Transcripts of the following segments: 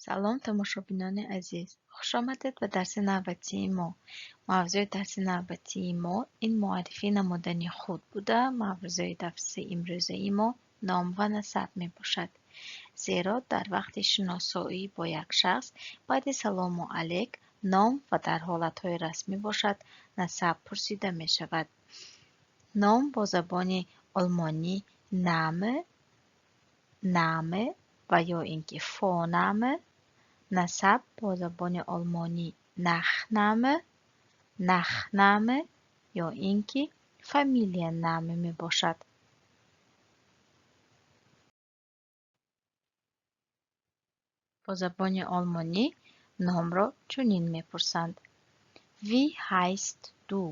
Салом, тамошобинони азиз! Хушомадед ба дарси навбатии мо. Мавзӯи дарси навбатии мо ин муаррифӣ намудани худ буда, мавзӯи дарси имрӯзаи мо ном ва насаб мебошад. Зеро дар вақти шиносоӣ бо як шахс баъди салому алейк ном ва дар ҳолатҳои расмӣ бошад, насаб пурсида мешавад. Ном бо забони олмонӣ Name, Name ва ё ин ки Vorname, насаб бо забони олмонӣ Nachname, Nachname ё ин ки Familienname мебошад. Бо забони олмонӣ номро чунин мепурсанд: Wie heißt du?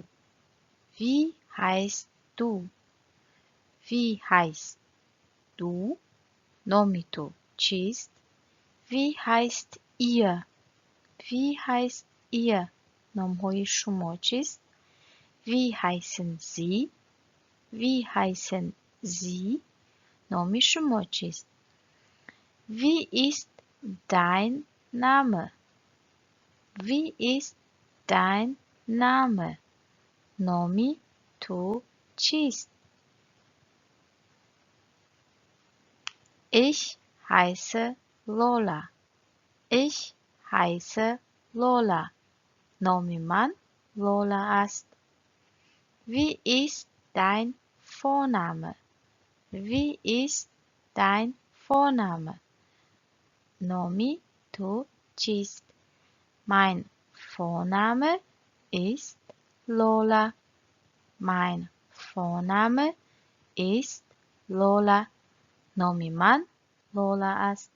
Wie heißt du? Wie heißt du? Номи ту чист? Wie heißt ihr? Wie heißt ihr? Номҳои шумо чист? Wie heißen Sie? Wie heißen Sie? Номи шумо чист? Wie ist dein Name? Wie ist dein Name? Номи ту чист? Ich heiße Lola. Ich heiße Lola. Номи ман Лола аст. Wie ist dein Vorname? Wie ist dein Vorname? Номи ту чист? Mein Vorname ist Lola. Mein Vorname ist Lola. Номи ман Лола аст.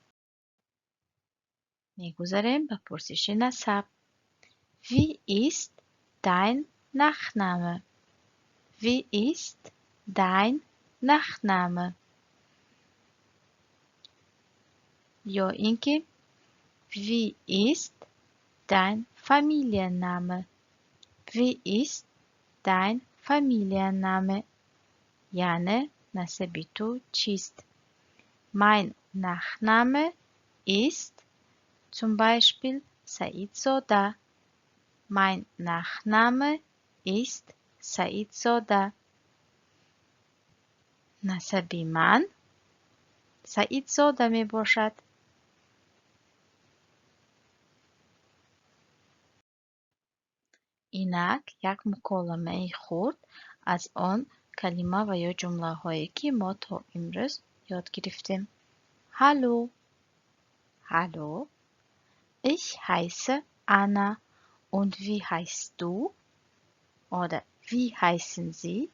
Мегузарем ба пурсиши насаб. Wie ist dein Nachname? Wie ist dein Nachname? Ё ин ки Wie ist dein Familienname? Wie ist dein Familienname? Яъне насаби ту чист? Mein Nachname ist zum Beispiel Saidzoda. Mein Nachname ist Saidzoda. Насаби ман Саидзода мебошад. Инак як муколамаи хурд аз он калима ва ё ҷумлаҳое, ки мо то имрӯз ёд гирифтем. Hallo. Hallo. Ich heiße Anna. Und wie heißt du? Oder wie heißen Sie?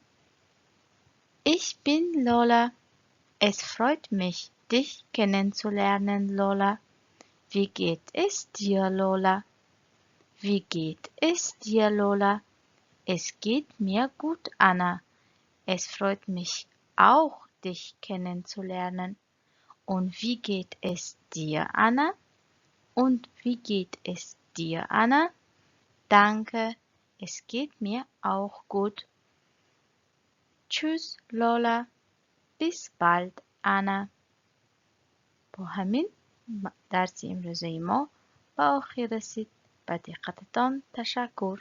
Ich bin Lola. Es freut mich, dich kennenzulernen, Lola. Wie geht es dir, Lola? Wie geht es dir, Lola? Es geht mir gut, Anna. Es freut mich auch, dich kennenzulernen. Und wie geht es dir, Anna? Und wie geht es dir, Anna? Danke, es geht mir auch gut. Tschüss, Lola. Bis bald, Anna. Бо ҳамин дарси имрӯзаи мо ба охир расид. Ба диққататон ташаккур.